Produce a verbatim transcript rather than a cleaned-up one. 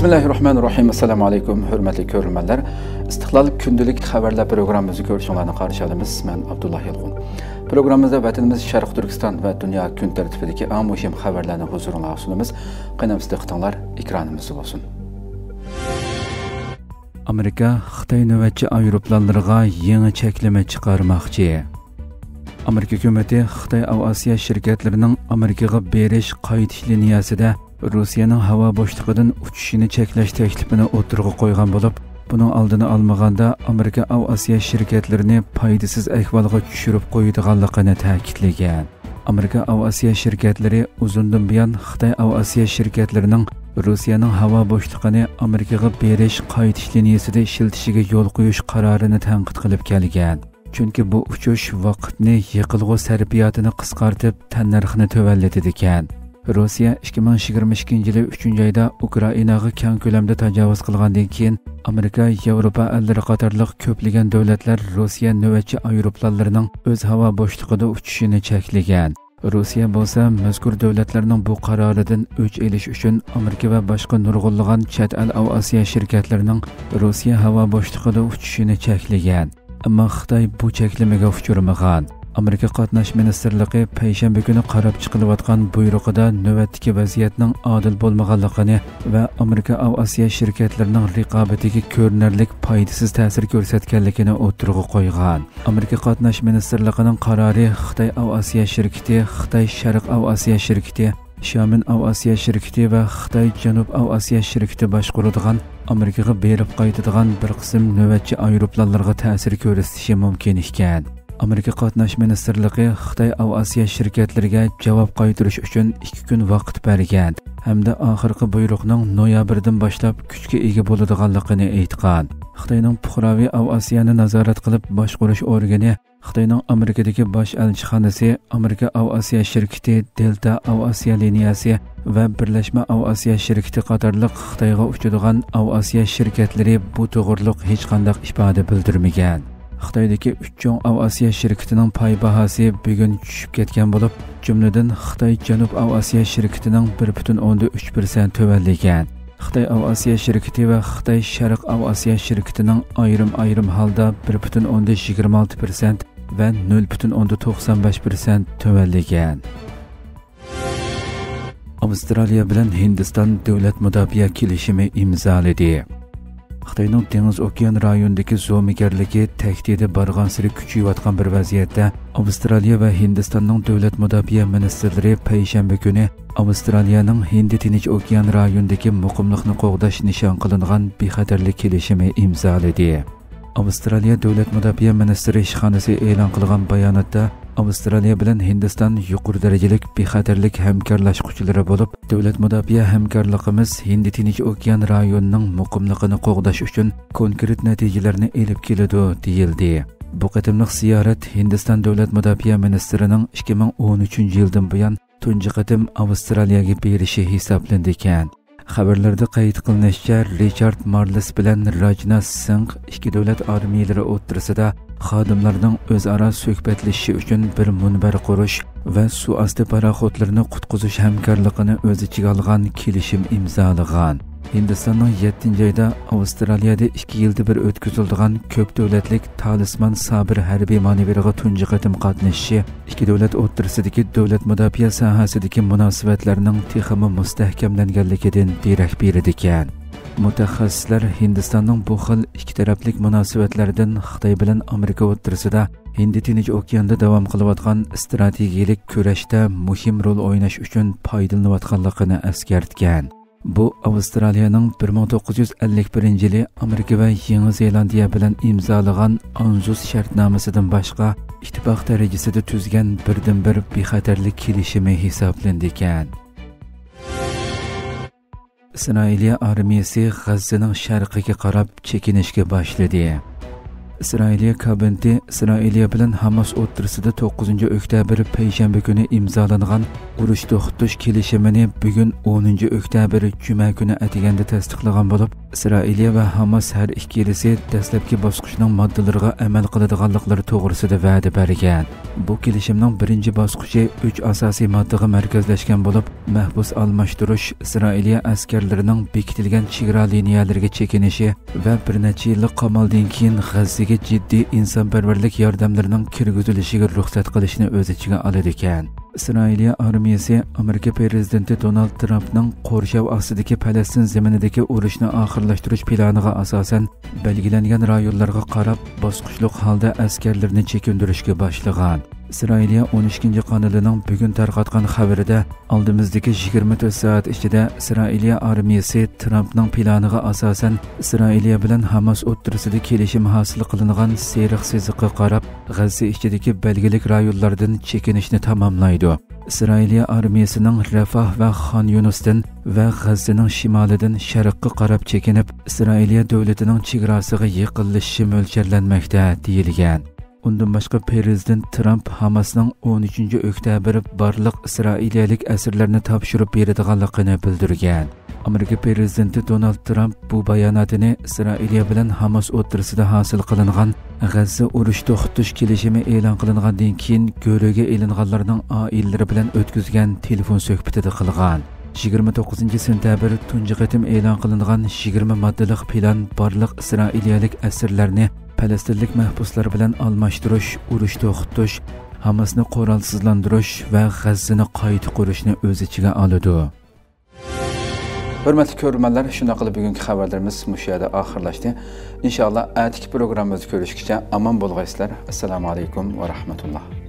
بىسمىللاھىررەھمانىررەھىم. ئەسسالامۇ ئەلەيكۇم، ھۆرمەتلىك كۆرۈرمەنلەر. ئىستىقلال كۈندىلىك خەۋەرلەر پروگراممىمىزنى كۆرۈشۈڭلارنى قارشى ئالىمىز. مەن ئابدۇللا يالقۇن. پروگراممىمىزدا ۋەتىنىمىز شەرقىي تۈركىستان ۋە دۇنيا كۈن تەرتىپىدىكى ئەڭ مۇھىم خەۋەرلەرنى ھۇزۇرۇڭلارغا سۇنىمىز. قېنى ئەمىسە دىققىتىڭلار ئېكرانىمىزدا بولسۇن. ئامېرىكا خىتاي نۆۋەتچى ئايروپىلانلىرىغا يېڭى چەكلىمە چىقارماقچى. ئامېرىكا ھۆكۈمىتى خىتاي ئاۋىئاتسىيە شىركەتلىرىنىڭ ئامېرىكىغا بېرىش قايتىش لىنىيەسىدە روسىيەنىڭ ھاۋا بوشلۇقىدىن ئۇچۇشىنى چەكلەش تەكلىپىنى ئوتتۇرىغا قويغان بولۇپ، بۇنىڭ ئالدىنى ئالمىغاندا ئامېرىكا ئاۋىئاتسىيە شىركەتلىرىنى پايدىسىز ئەھۋالغا چۈشۈرۈپ قويىدىغانلىقىنى تەكىتلىگەن. ئامېرىكا ئاۋىئاتسىيە شىركەتلىرى ئۇزۇندىن بۇيان خىتاي ئاۋىئاتسىيە شىركەتلىرىنىڭ روسىيەنىڭ ھاۋا بوشلۇقىنى ئامېرىكىغا بېرىش قايتىش لىنىيەسىدە ئىشلىتىشىگە يول قويۇش قارارىنى تەنقىد قىلىپ كەلگەن. چۈنكى بۇ ئۇچۇش ۋاقىتنى، يېقىلغۇ سەرپىياتىنى قىسقارتىپ، تەننەرخنى تۆۋەنلىتىدىكەن. روسىيە ئىككى مىڭ يىگىرمە ئىككىنچى يىلى ئۈچىنچى ئايدا ئۇكرائىناغا كەڭ كۆلەمدە تاجاۋۇز قىلغاندىن كېيىن، ئامېرىكا، ياۋروپا ئەللىرى قاتارلىق كۆپلىگەن دۆلەتلەر روسىيە نۆۋەتچى ئايروپىلانلىرىنىڭ ئۆز ھاۋا بوشلۇقىدا ئۇچۇشىنى چەكلىگەن. روسىيە بولسا مەزكۇر دۆلەتلەرنىڭ بۇ قارارىدىن ئۆچ ئېلىش ئۈچۈن ئامېرىكا ۋە باشقا نۇرغۇنلىغان چەت ئەل ئاۋىئاتسىيە شىركەتلىرىنىڭ روسىيە ھاۋا بوشلۇقىدا ئۇچۇشىنى چەكلىگەن. ئەمما خىتاي بۇ چەكلىمىگە ئۇچرىمىغان. ئامېرىكا قاتناش مىنىستىرلىقى پەيشەنبە كۈنى قاراپ چىقىلىۋاتقان بۇيرۇقىدا نۆۋەتتىكى ۋەزىيەتنىڭ ئادىل بولمىغانلىقىنى ۋە ئامېرىكا ئاۋىئاتسىيە شىركەتلىرىنىڭ رىقابىتىگە كۆرۈنەرلىك پايدىسىز تەسىر كۆرسەتكەنلىكىنى ئوتتۇرىغا قويغان. ئامېرىكا قاتناش مىنىستىرلىقىنىڭ قارارى خىتاي ئاۋىئاتسىيە شىركىتى، خىتاي شەرق ئاۋىئاتسىيە شىركىتى، شيامېن ئاۋىئاتسىيە شىركىتى ۋە خىتاي جەنۇب ئاۋىئاتسىيە شىركىتى باشقۇرىدىغان ئامېرىكىغا بېرىپ قايتىدىغان بىر قىسىم نۆۋەتچى ئايروپىلانلارغا تەسىر كۆرسىتىشى مۇمكىن ئىكەن. ئامېرىكا قاتناش مىنىستىرلىقى خىتاي ئاۋىئاتسىيە شىركەتلىرىگە جاۋاب قايتۇرۇش ئۈچۈن ئىككى كۈن ۋاقىت بەرگەن ھەمدە ئاخىرقى بۇيرۇقنىڭ نويابىردىن باشلاپ كۈچكە ئىگە بولىدىغانلىقىنى ئېيتقان. خىتاينىڭ پۇقراۋى ئاۋىئاتسىيەنى نازارەت قىلىپ باشقۇرۇش ئورگىنى خىتاينىڭ ئامېرىكىدىكى باش ئەلچىخانىسى، ئامېرىكا ئاۋىئاتسىيە شىركىتى، دېلتا ئاۋىئاتسىيە لىنىيەسى ۋە بىرلەشمە ئاۋىئاتسىيە شىركىتى قاتارلىق خىتايغا ئۇچىدىغان ئاۋىئاتسىيە شىركەتلىرى بۇ توغرۇلۇق ھېچقانداق ئىپادە بىلدۈرمىگەن. خىتايدىكى ئۈچ چوڭ ئاۋىئاتسىيە شىركىتىنىڭ پاي باھاسى بۈگۈن چۈشۈپ كەتكەن بولۇپ، جۈملىدىن خىتاي جەنۇب ئاۋىئاتسىيە شىركىتىنىڭ بىر پۈتۈن ئوندىن ئۈچ پىرسەنت تۆۋەنلىگەن. خىتاي ئاۋىئاتسىيە شىركىتى ۋە خىتاي شەرق ئاۋىئاتسىيە شىركىتىنىڭ ئايرىم-ئايرىم ھالدا بىر پۈتۈن ئوندىن يىگىرمە ئالتە پىرسەنت ۋە نۆل پۈتۈن ئوندىن توقسان بەش پىرسەنت تۆۋەنلىگەن. ئاۋسترالىيە بىلەن ھىندىستان دۆلەت مۇداپىئە كېلىشىمى ئىمزالىدى. خىتاينىڭ دېڭىز ئوكيان رايونىدىكى زومىگەرلىكى تەھدىتى بارغانسېرى كۈچىيىۋاتقان بىر ۋەزىيەتتە، ئاۋسترالىيە ۋە ھىندىستاننىڭ دۆلەت مۇداپىئە مىنىستىرلىرى پەيشەنبە كۈنى ئاۋسترالىيەنىڭ ھىندى تىنچ ئوكيان رايونىدىكى مۇقىملىقنى قوغداش نىشان قىلىنغان بىخەتەرلىك كېلىشىمى ئىمزالىدى. ئاۋسترالىيە دۆلەت مۇداپىئە مىنىستىرى ئىشخانىسى ئېلان قىلغان باياناتتا، ئاۋسترالىيە بىلەن ھىندىستان يۇقىرى دەرىجىلىك بىخەتەرلىك ھەمكارلاشقۇچىلىرى بولۇپ، دۆلەت مۇداپىئە ھەمكارلىقىمىز ھىندى تىنچ ئوكيان رايونىنىڭ مۇقىملىقىنى قوغداش ئۈچۈن كونكرېت نەتىجىلەرنى ئېلىپ كېلىدۇ، دېيىلدى. بۇ قېتىملىق زىيارەت ھىندىستان دۆلەت مۇداپىئە مىنىستىرىنىڭ ئىككى مىڭ ئون ئۈچىنچى يىلدىن بۇيان تۇنجى قېتىم ئاۋسترالىيەگە بېرىشى ھېسابلىنىدىكەن. خەۋەرلەردە قەيت قىلىنىشىچە، رىچارد مارلېس بىلەن راجناس سىنغ ئىككى دۆلەت ئارمىيەلىرى ئوتتۇرىسىدا خادىملارنىڭ ئۆزئارا سۆھبەتلىشىشى ئۈچۈن بىر مۇنبەر قۇرۇش ۋە سۇ ئاستى پاراخوتلىرىنى قۇتقۇزۇش ھەمكارلىقىنى ئۆز ئىچىگە ئالغان كېلىشىم ئىمزالىغان. ھىندىستاننىڭ يەتتىنچى ئايدا ئاۋسترالىيەدە ئىككى يىلدا بىر ئۆتكۈزۈلىدىغان كۆپ دۆلەتلىك تالىسمان سابىر ھەربىي مانېۋىرىغا تۇنجى قېتىم قاتنىشىشى ئىككى دۆلەت ئوتتۇرىسىدىكى دۆلەت مۇداپىئە ساھەسىدىكى مۇناسىۋەتلەرنىڭ تېخىمۇ مۇستەھكەملەنگەنلىكىدىن دېرەك بېرىدىكەن. مۇتەخەسسىسلەر ھىندىستاننىڭ بۇ خىل ئىككى تەرەپلىك مۇناسىۋەتلەردىن خىتاي بىلەن ئامېرىكا ئوتتۇرىسىدا ھىندى تىنچ ئوكياندا داۋام قىلىۋاتقان ئىستراتېگىيىلىك كۈرەشتە مۇھىم رول ئويناش ئۈچۈن پايدىلىنىۋاتقانلىقىنى ئەسكەرتكەن. بۇ ئاۋسترالىيەنىڭ بىر مىڭ توققۇز يۈز ئەللىك بىرىنچى يىلى ئامېرىكا ۋە يېڭى زېلاندىيە بىلەن ئىمزالىغان ئانزۇس شەرتنامىسىدىن باشقا، ئىتتىپاق دەرىجىسىدە تۈزگەن بىردىنبىر بىخەتەرلىك كېلىشىمى ھېسابلىنىدىكەن. ئىسرائىلىيە ئارمىيىسى غەززىنىڭ شەرقىگە قاراپ چېكىنىشكە باشلىدى. ئىسرائىلىيە كابىنېتى ئىسرائىلىيە بىلەن ھاماس ئوتتۇرىسىدا توققۇزىنچى ئۆكتەبىر پەيشەنبە كۈنى ئىمزالانغان ئۇرۇش توختىتىش كېلىشىمىنى بۈگۈن ئونىنچى ئۆكتەبىر جۈمە كۈنى ئەتىگەندە تەستىقلىغان بولۇپ، ئىسرائىلىيە ۋە ھاماس ھەر ئىككىلىسى دەسلەپكى باسقۇچنىڭ ماددىلىرىغا ئەمەل قىلىدىغانلىقلىرى توغرىسىدا ۋەدە بەرگەن. بۇ كېلىشىمنىڭ بىرىنچى باسقۇچى ئۈچ ئاساسىي ماددىغا مەركەزلەشكەن بولۇپ، مەھبۇس ئالماشتۇرۇش، ئىسرائىلىيە ئەسكەرلىرىنىڭ بېكىتىلگەن چېگرا لىنىيەلىرىگە چېكىنىشى ۋە بىر نەچچە يىللىق قامالدىن كېيىن غەززىگە جىددىي ئىنسانپەرۋەرلىك ياردەملىرىنىڭ كىرگۈزۈلۈشىگە رۇخسەت قىلىشنى ئۆز ئىچىگە ئالىدىكەن. ئىسرائىلىيە ئارمىيىسى ئامېرىكا پىرېزىدېنتى دونالد ترامپنىڭ قورشاۋ ئاستىدىكى پەلەستىن زېمىنىدىكى ئۇرۇشنى ئاخىرلاشتۇرۇش پىلانىغا ئاساسەن، بەلگىلەنگەن رايونلارغا قاراپ باسقۇچلۇق ھالدا ئەسكەرلىرىنى چېكىندۈرۈشكە باشلىغان. ئىسرائىلىيە ئون ئىككىنچى قانىلىنىڭ بۈگۈن تارقاتقان خەۋىرىدە، ئالدىمىزدىكى يىگىرمە تۆت سائەت ئىچىدە ئىسرائىلىيە ئارمىيىسى ترامپنىڭ پىلانىغا ئاساسەن، ئىسرائىلىيە بىلەن ھاماس ئوتتۇرىسىدا كېلىشىم ھاسىل قىلىنغان سېرىق سىزىققا قاراپ، غەززە ئىچىدىكى بەلگىلىك رايونلاردىن چېكىنىشنى تاماملايدۇ. ئىسرائىلىيە ئارمىيىسىنىڭ رەفاھ ۋە خان يۇنۇستىن ۋە غەززىنىڭ شىمالىدىن شەرققە قاراپ چېكىنىپ، ئىسرائىلىيە دۆلىتىنىڭ چېگراسىغا يېقىنلىشىشى مۆلچەرلەنمەكتە، دېيىلگەن. ئۇندىن باشقا، پىرېزىدېنت ترامپ ھاماسنىڭ ئون ئۈچىنچى ئۆكتەبىر بارلىق ئىسرائىلىيەلىك ئەسىرلەرنى تاپشۇرۇپ بېرىدىغانلىقىنى بىلدۈرگەن. ئامېرىكا پىرېزىدېنتى دونالد ترامپ بۇ باياناتىنى ئىسرائىلىيە بىلەن ھاماس ئوتتۇرىسىدا ھاسىل قىلىنغان غەززە ئۇرۇش توختىتىش كېلىشىمى ئېلان قىلىنغاندىن كېيىن گۆرۈگە ئېلىنغانلارنىڭ ئائىلىلىرى بىلەن ئۆتكۈزگەن تېلېفون سۆھبىتىدە قىلغان. يىگىرمە توققۇزىنچى سېنتەبىر تۇنجى قېتىم ئېلان قىلىنغان يىگىرمە ماددىلىق پىلان بارلىق ئىسرائىلىيەلىك ئەسىرلەرنى پەلەستىنلىك مەھبۇسلار بىلەن ئالماشتۇرۇش، ئۇرۇش توختىتىش، ھاماسنى قورالسىزلاندۇرۇش ۋە غەززىنى قايتا قۇرۇشنى ئۆز ئىچىگە ئالىدۇ. ھۆرمەتلىك كۆرۈرمەنلەر، شۇنداق قىلىپ بۈگۈنكى خەۋەرلىرىمىز مۇشۇ يەردە ئاخىرلاشتى. ئىنشائاللا، ئەتىكى پروگراممىمىزدا كۆرۈشكىچە ئامان بولغايسىلەر. ئەسسالامۇ ئەلەيكۇم ۋە رەھمەتۇللا.